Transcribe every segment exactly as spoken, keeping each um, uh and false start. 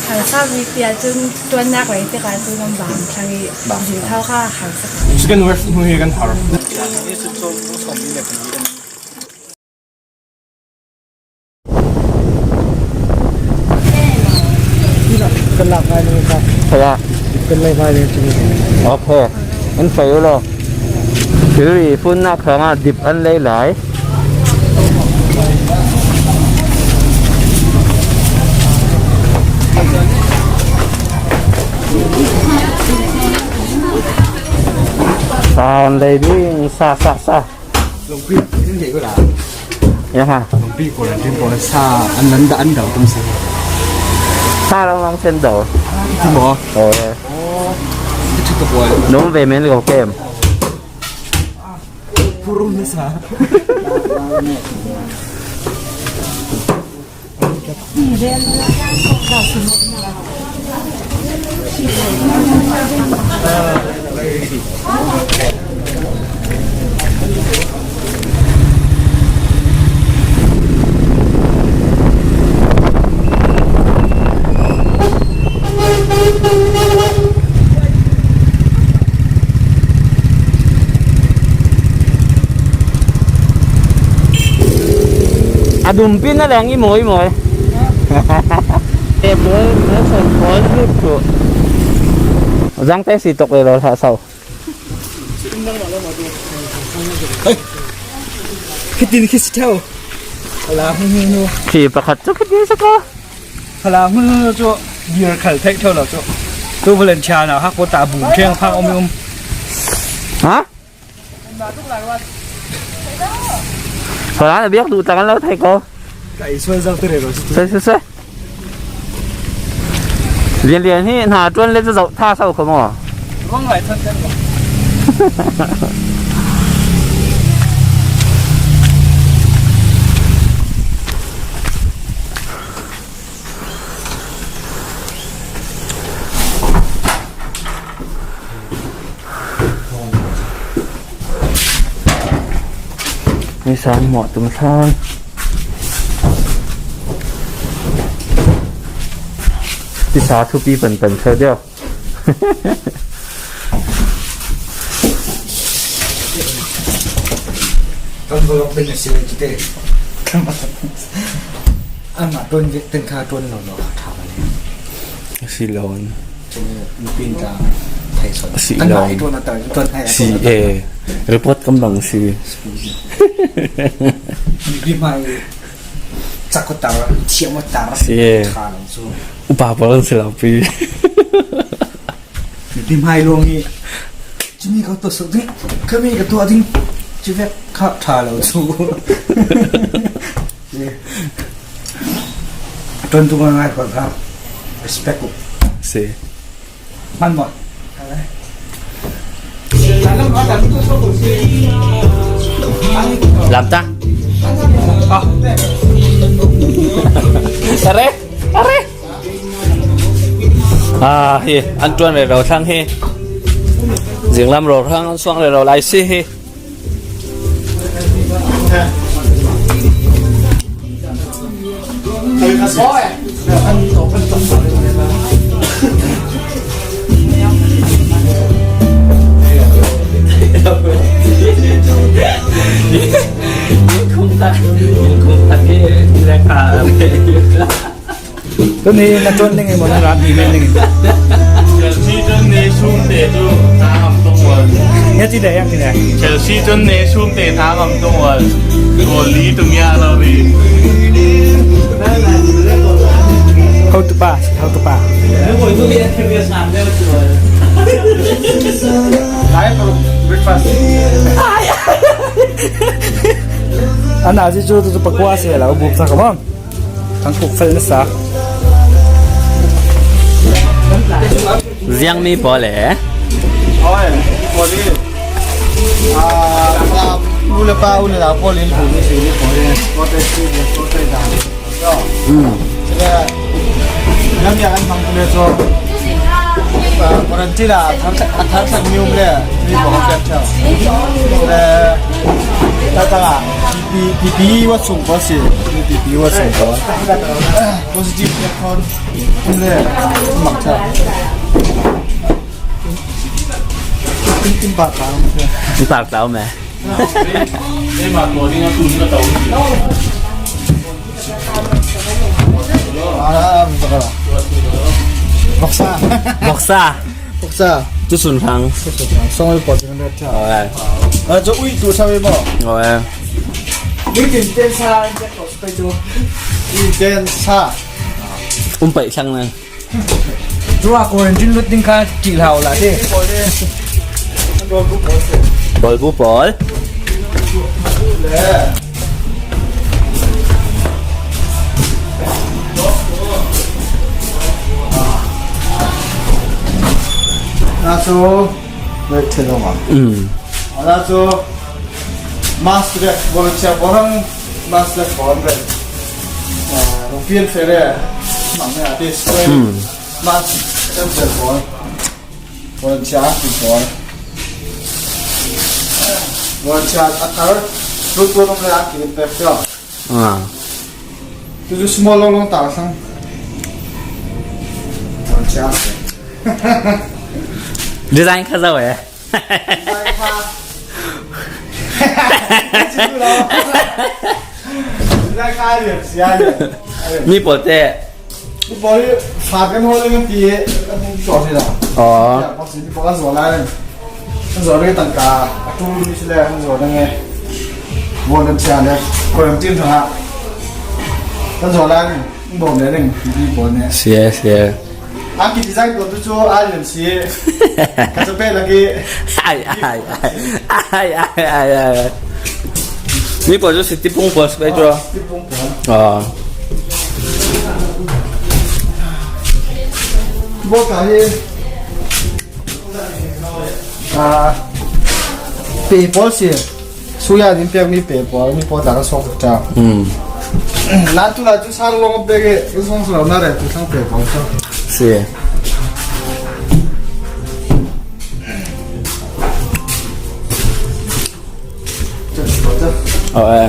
Harsa mi tia cun tuannak lei tikah cun an bang thlang i zing thau kha harsa. Chicken wrist hnu hi kan har. Kan lak ngai ning ka. Kaya. Kan lei ngai ning cun. Okay. In fei lo. Thilri funnak hrangah dip an lei lai. Sa an lei ding, sa, sa, sa. Lungpi, in lei ko la. Ya ha. Lungpi ko la, din ko la sa, an nan da an dau tum sa. Sa lang lang sen dau. Ti mo. Oh, ya. Oh, ti ka boy. Nung ve men ko kem. Purum na sa. A dumpi na leng i mawi mawi. E mawi, mawi son pawl lut tu. Zangte si tok le lo hlah sau. Hei. Khitin khi si theu. Ala hnu hnu. Khi pakhat cu khitin si ko. Hala hmun cu dir khal theih ṭheo lo cu. Tu volunteer na hak pawh ta bu ṭheng phang um i um. Ha? Hala na biak duh tak an lo thei ko. Ka i sual zo tu rero cu. Sai, sai, sai. Lian lian hi hna ṭuan le cu zoh tha so kho maw? Ruang ngai thon kan maw? Nisan hmuah tum thlang. Tisa thupi panpan theu deuh. Kan vawlawk ding a si le tute. Amah ṭuan ve, ten kha ṭuan lo lo kha ṭha le. A si lo an. Cumi lupin tla thei sawn. A si lo. Kan ṭuan a tar, ṭuan hai a si ṭuan a tar. Eh, report kan bang si. Bi mai cak ko tar, thiam ko tar. Si eh. Ṭha lo cu. Upa pawl an si lo pi. Mipi hmai lawng i cumi ka tuah sok ding, kami ka tuah ding, cuvek kha ṭha lo cu. Ṭuantu ngaingai khual kha respect uh. Si. Hman maw? Lamta. Are, are. Ah, hi, an ṭuan rero thlang hi. Zinglam ro hrang an suang rero lai si hi. Tuni na ṭuan ning i maw, na rat i men ning i. Chelsea cun ni sum te cu tha ngam tung ual. Ya ti dai, ya ti dai. Chelsea cun ni sum te tha ngam tung ual. Goal li tung ya lo ri. Hotupa, hotupa. Lai, breakfast. Ana zi cu tu pakua si la, bu sa ka bang. Kan kuk fel na sa. Ziang mi pawl e? Oi, pawl i. Ah, nu le pa, u le nau pawl in bu ni si ni pawl i. Pawl te si, pawl te da. Yo. Hmm. Sila, lam ya an hmang le so. Ah, quarantine la, a thar, a thar sak mi um le, mi pawl kan chau. Sila, ta ta la, pi, pi, pi, wa sung pawl si. Positive aircon. Tum le. Mak cha. Tum tum ba ta. Tum ba ta me. Ala, ala, ala. Boksa. Boksa. Boksa. Tu sun hang. Tu sun hang. Song ui po jing le cha. Oi. A, cho ui tu sa ui mo. Oi. Ui tin ten sa, ten ko sa pai tu. Ui ten sa. Um pai sang na. Tua quarantine lut ding kha ti hlau la de. Bol bu bol. Na so, wait, hello, ma. Mm. Na so, mask le, bol cha, bol hang, mask le, bol le. Ah, rupian fere, mang ne, ati spray. Mm. Mask, em, em, bol. Volunteer a ki pawl. Volunteer a kar, tu tu nung le a ki pek pek. Ah. Tu tu small long long ta sang. Volunteer. Design kha zau eh. Design kha. Design kha lian, sia lian. Mi pawl te. Ipawh hi fak kan hawl ding an ti hi, kan hung tawh hi lo. Aw. Ya, Paksi ipawh kan zawh lai ding. Kan zawh ding tangka, a tul mi si le kan zawh ding e. Volunteer le quarantine thang ah. Kan zawh lai ding, kan bawm le ding, ipawh ne. Sia, sia. A ki design ko tu chu a lian si. Ka chu pe lagi. Ai, ai, ai. Ai, ai, ai, ai. Mi pawl chu si tipung pawl si pai chu. Tipung pawl. Ah. Bo ka hi. Ah. Pe pawl si. Suya din pek mi pe pawl, mi pawl ta ka sok ta. Hmm. Na tu la tu sa long pe ke, song sa na re tu sang pe pawl sa. Si. Oh, eh.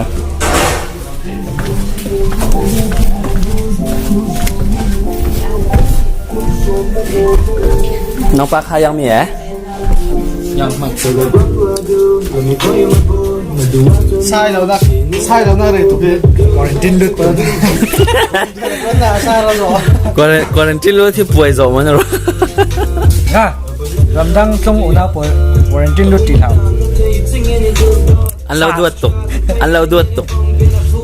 Nang pa kha yang mi eh? Yang mai. Sai lo na, sai lo na re tu ke. Quarantine lut. Quarantine lut hi puai zo man ro. Ha. Ramdang tlung una puai. Quarantine lut ti hlau. An lo duat tuk. An lo duat tuk.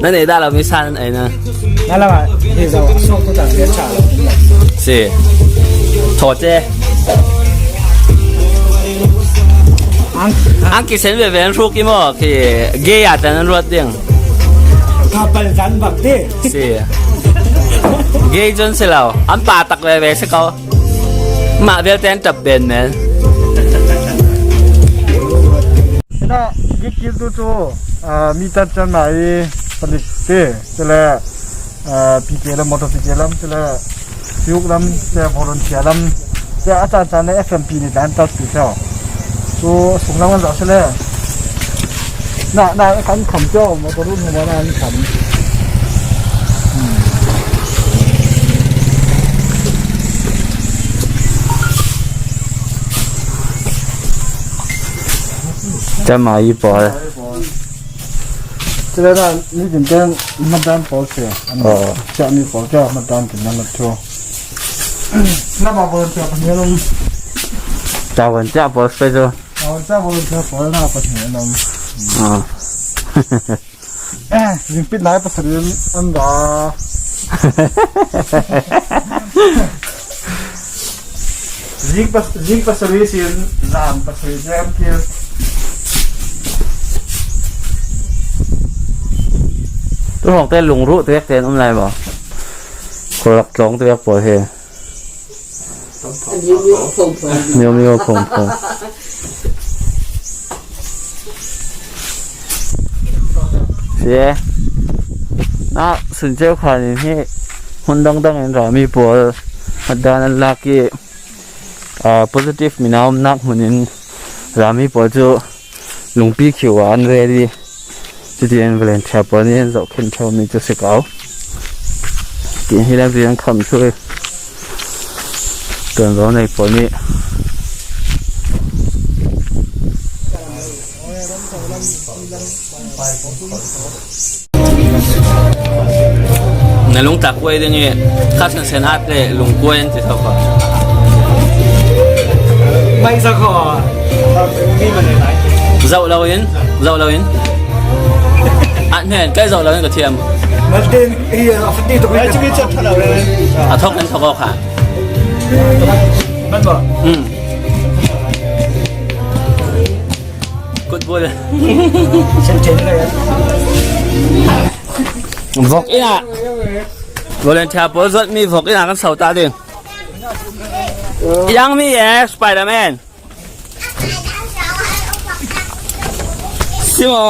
Na nei dah lo mi san ai na. Na la ma. Hi zo. Sok tu tang dia cha. Si. Tho che. Ang, ang kisen ve ve an hruk i maw, khi gay a tan an ruat ding. Couple tan bak ti. Si. Gay chun si lo. An pa tak ve ve si ko. Mah vel ten tap ben men. Ina, gik kil tu chu, ah, mi tat chan mai palik ti, chule, ah, P K lam, motor P K lam, chule, Fiuk lam, chule, volunteer lam, chule, a chan chan le F M P ni dan tat ti chule. Chu, sung lam an za chule. Na, na, kan kham chule, motor room ma na kan kham. Hmm. Chama i pawl. Chule na, ni din ten madan pawl se. Oh. Cha mi pawl cha madan tin na mat chu. Na ba pawl cha pa ni lum. Cha wan cha pawl se chu. Cha wan cha pawl cha pawl na pa ni lum. Ah. Eh, zingpit lai pasarih an da. Zing pas, zing pasarih sin, zan pasarih sin an kil. Tu hong te lungruh tuek ten um lai maw. Khualak tlawng tuek pawl hi. Miu miu phung phung. Sia. Na Sun Cheu Khan in hi hun dang dang in rami pawl madan an lak i, ah, positive mi na um nak hun in rami pawl chu lungpi khiu a an ready. Cuti in volunteer pawl nih an zoh khin ṭheo mi cu si ko. Ti hi le viang kham thu hi. Tuanvo nei pawl nih. Na lungtak kuai ding i kha sen sen at le lungkuai an ti thok ko. Mai sa ko. Zoh lo in, zoh lo in. At hnen, kai zoh lo in ka thiam. Maltin, iya, afati to. A thok in thok ko kha. Man bo. Hmm. Kut bul. Vok ina. Volunteer pawl zuat mi vok ina kan sau ta ding. Yang mi e Spiderman. Simo.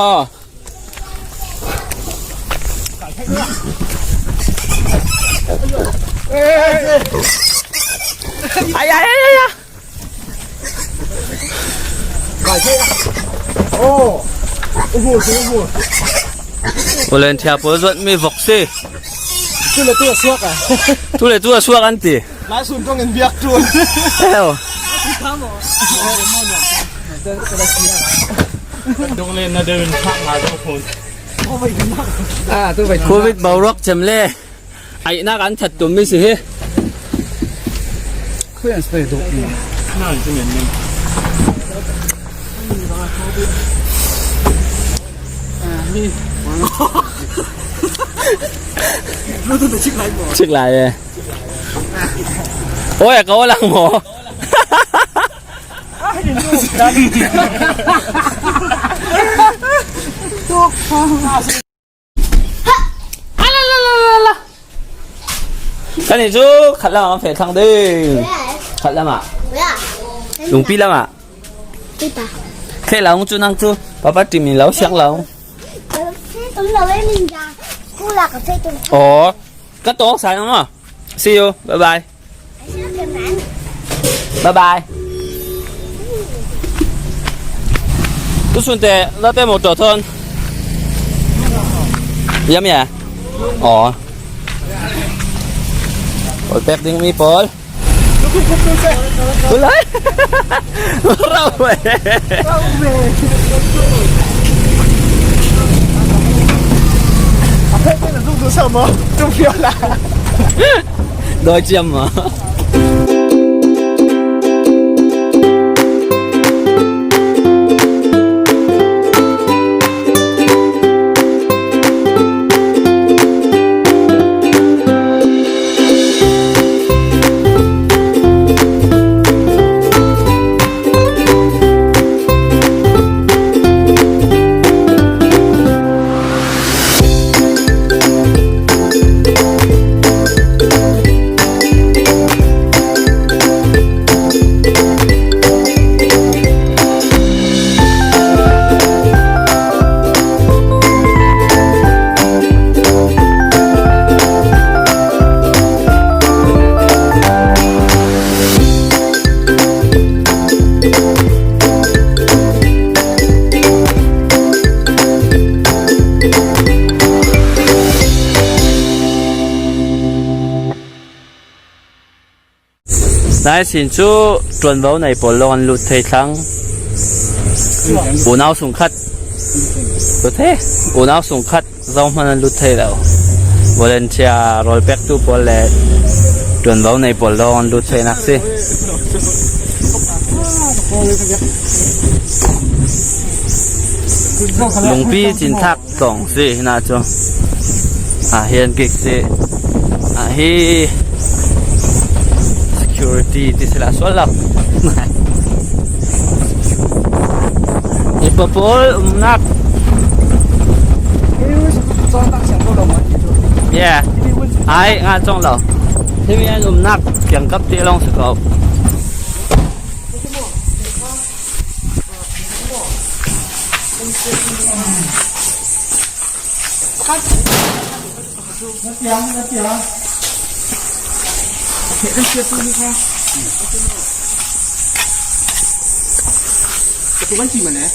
Ai ai ai ai. Volunteer pawl zuat mi vok si. Tu le tu a suak a. Tu le tu a suak an ti. Lai sun tong in biak tu. Eo. Dong le na deuh in thak nga dong phun. Ah, tu bai. Covid boruak cem le. Ai nak an that tum mi si hi. Khuyan spray duk ni. Chiklai e. Oi, ka olang mo. Ala la la la la. Kan ni cu khat lam ah kan feh thlang ding. Khat lam ah. Lungpi lam ah. Feh lo cu nang cu papa tim in lo siang lo. Aw, ka tawk sa nang maw. See you. Bye bye. Bye bye. Tu sun te, la te motor thon. Yam ya. Aw. Pawl pek ding mi pawl. Ulai. Rau ve. Apa yang nak duduk sama? Tu viola. Doi ciam ah. Nai sin cu ṭuanvo nei pawl lawng an lut thei thlang. Unau sungkhat. Lut thei. Unau sungkhat. Zohman an lut thei lo. Volunteer rawl pektu pawl le ṭuanvo nei pawl lawng an lut theinak si. Lungpi cinthak tlawng si, hinah cu. Ah, hian gik si. Ah, hi. Security ti si lah sual lo. Mipa pawl umnak. Yeah. Ai, nga cawng lo. Himi an umnak kiangkap ti lawng si ko. Na tiang, na tiang. Ka tiang, ka tiang. Ka tiang, ka tiang.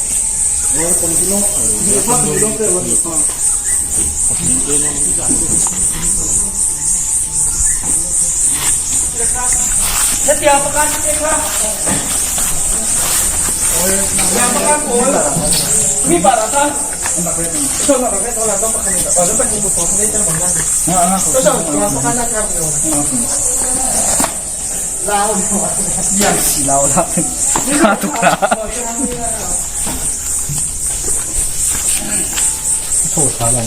Lau. Yan si lau la. Ka tuk la. Tho sa la.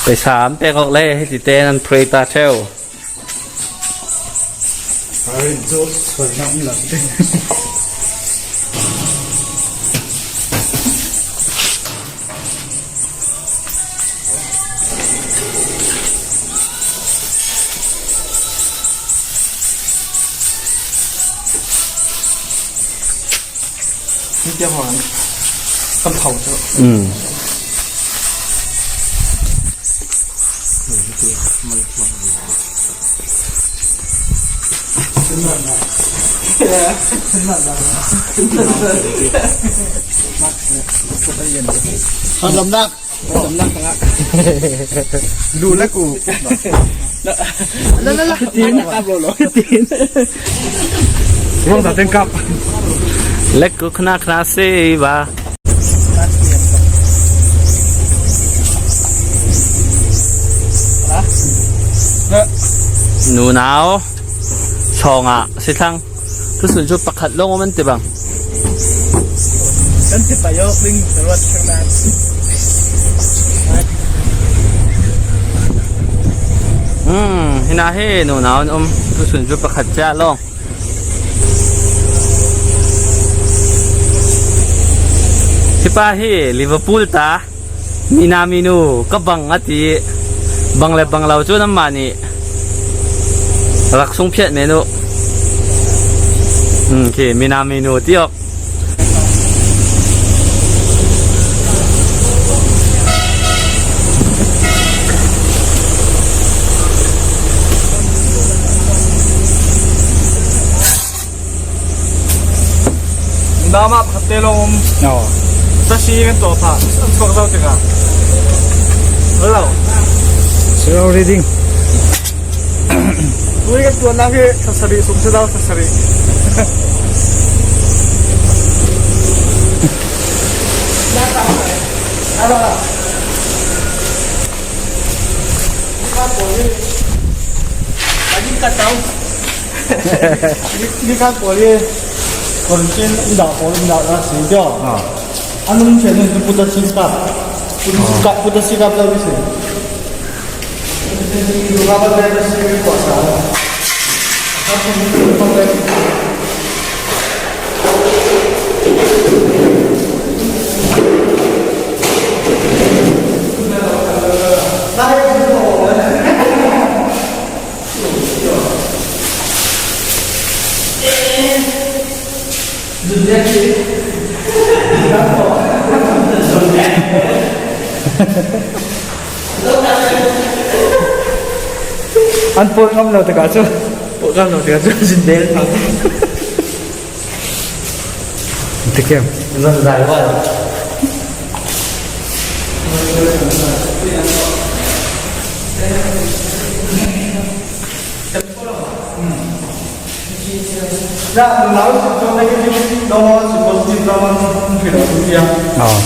Paisa an pek awk le, hiti ten an pray ta ṭheu. Hitiang hong kan thau chu. Mm. Hong lam nak. Lu le ku. La, la, la. Tin. Tin. Ruang sa teng kap. Le ku khna khna se ba. Nunau. Sawng ah si thlang. Tusun cu pakhat lawng um an ti bang. Kan ti pah awk ding, ruat thang nan. Hmm, hina hi nunau an um. Tusun cu pakhat cia lawng. Hi pa hi Liverpool ta. Mina minu ka bang a ti, bang le bang lo cu nanmah nih rak sung phiat men uh. Hmm, khi mina minu ti awk. Dama pakhat te lawng um. Oh. Tasi kan tawh phah, an chuak zo tikah. Hello. Zero reading. Tui kan tuannak hi thasarih sung si lo, thasarih. Hello. Ni kha pawl hi. Ni kha pawl hi. Quarantine in dah pawl in dah na si jo. Ah. An um ṭhen in puta si kap. Puta si kap, puta si kap lo si. Lu kha ba pen na si ko sa. An pawt ngam lo tikah cu. Pawt ngam lo tikah cu zin bel. Tikiam. Zan zai wan. Ya, nau si tu lagi ni, nau si positive, nau si tu ya. Oh.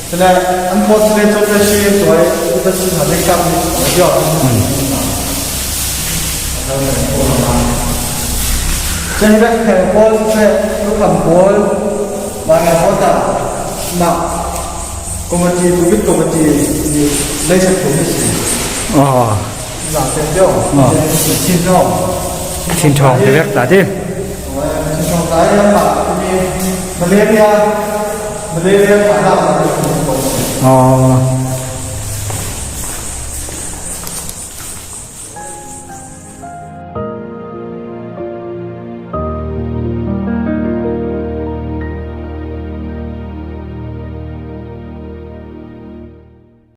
Sila, an positive tu lagi si tu ai, tu si hal ni kami tu ya. Sehingga Paul se, tu kan Paul, mana kota, nak Committee, Covid committee ni leisak tu ni si. Oh. Zang tem deuh. Oh. Chin thawng. Chin thawng ti vek ta ti. Chin thawng ta ya ma ni malaria, malaria ta na. Oh.